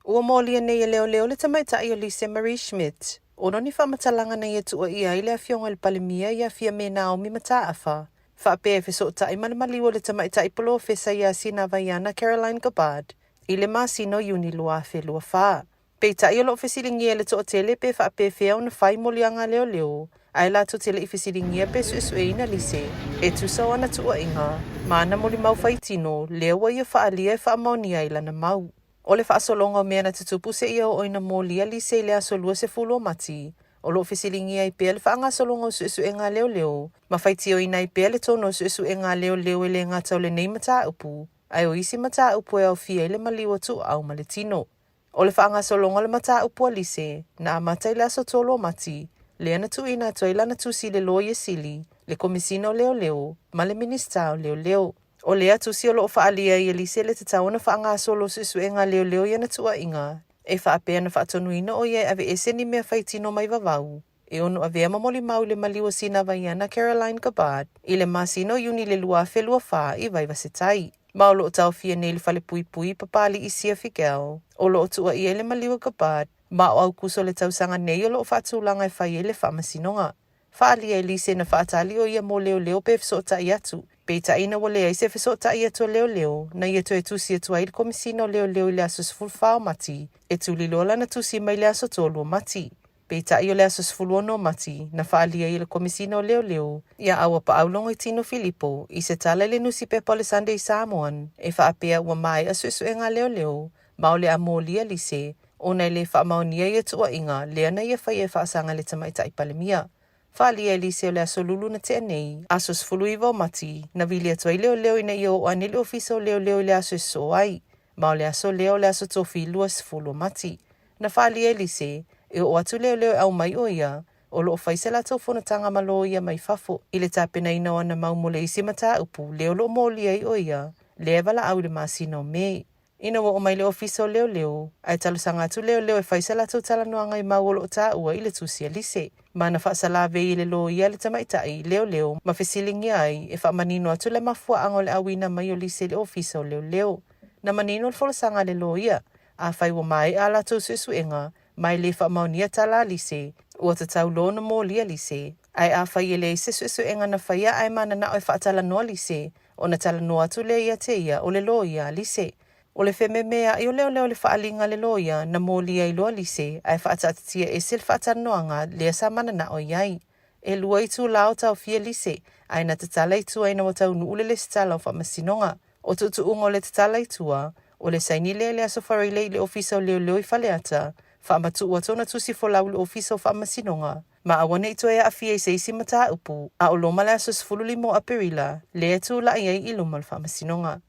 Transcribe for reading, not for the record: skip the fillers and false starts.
Ua molia nei e leoleo le tamaitai o Lise Marie Schmidt ona o ni faamatalaga na ia tuuaia ai le afioga i le Palemia ia Fiame Naomi Mataafa faapea e fesootai ma le maliu o le tamaitai polofesa ia Sinavaiana Caroline Gabbard i le masina o Iuni 2024. Peitai o lo o fesiligia e le toatele pe faapefea ona fai moliaga a leoleo, ae latou te le i fesiligia pe suesueina Lise e tusa o ana tuuaiga ma ana molimau faitino lea ua ia faaalia e faamaonia ai lana mau. O le faasologa o mea na tutupu seia oo ina molia Lise i le aso 20 o Mati, o lo o fesiligia ai pea le faagasologa o suesuega a leoleo ma faitioina ai pea le tonu o suesuega a leoleo e le gata o lenei mataupu, ae o isi mataupu e aofia ai le maliu o tuuau ma le tino. O le faagasologa o le mataupu a Lise, na amata i le aso 3 o Mati, lea na tuuina atu ai lana tusi i le Loia Sili, le Komesina o Leoleo, ma le Minisita o Leoleo. O lea tusi o lo o faaalia ai e Lise le tatau ona faagasolo suesuega a leoleo i ana tuuaiga, e faapea na faatonuina o ia e aveese ni mea faitino mai vavau e ono avea ma molimau i le maliu o Sinavaiana Caroline Gabbard i le masina o Iuni i le 2024 i Vaivasetai. Ma o lo o taofia nei le falepuipui i Papali'i Sia Figel, o lo o tuuaia ai le maliu o Gabbard, ma o Aukuso o le tausaga nei o lo o faatulaga e fai ai le faamasinoga. Faaalia e Lise na faatali o ia mo leoleo pe fesootai atu. Peitai ina ua leai se fesootai atu a leoleo, na ia toe tusi atu ai i le Komesina o Leoleo i le aso 14 o Mati, e tuliloa lana tusi mai le aso 3 o Mati. Peitai o le aso 16 o Mati, na faaalia ai e le Komesina o Leoleo ia Auapaau Logoitino Filipo i se tala i le nusipepa o le Sunday Samoan e faapea ua maea suesuega a leoleo ma o le a molia Lise ona e le faamaonia ia tuuaiga lea na ia faia e faasaga i le tamaitai Palemia. Faaalia e Lise o le aso Lulu na tea nei, aso 19 o Mati, na vili atu ai leoleo ina ia oo ane i le ofisa o leoleo i le aso e sosoo ai, ma o le aso lea o le aso Tofi 20 o Mati. Na faaalia e Lise, e oo atu leoleo e aumai o ia, o lo o fai se latou fonotaga ma loia mai fafo i le tapenaina o ana mau mo le isi mataupu lea o lo o molia ai o ia, lea e valaau i le masina o Me. Ina ua oo mai le Ofisa o Leoleo, ae talosaga atu leoleo e fai sa latou talanoaga i mau o lo o taua i le tusi a Lise. Ma na faasalavei e le loia a le tamaitai leoleo ma fesiligia ai e faamanino atu le mafuaaga o le auina mai o Lise i le Ofisa o Leoleo. Na manino le folasaga a le loia, afai ua maea a latou suesuega, ma e le faamaonia tala a Lise, ua tatau loa ona molia Lise. Ae afai e leai se suesuega na faia ae mananao e faatalanoa Lise, ona talanoa atu lea ia te ia o le loia a Lise. O le fememea'i o leoleo i le faaaliga a le loia na molia ai loa Lise ae faataatitia ese le faatalanoaga lea sa mananao i ai. E lua itulā o taofia Lise ae na tatala i tua ina ua taunuu le lesitala o faamasinoga. O tuutuuga o le tatala i tua, o le saini lea i le Aso Faraile i le Ofisa o Leoleo i Faleata, faamatuu atu ona tusi folau i le Ofisa o Faamasinoga, ma aua ne i toe aafia i se isi mataupu, a o loma le aso 15 o Aperila, lea e tulai ai i luma o le Faamasinoga.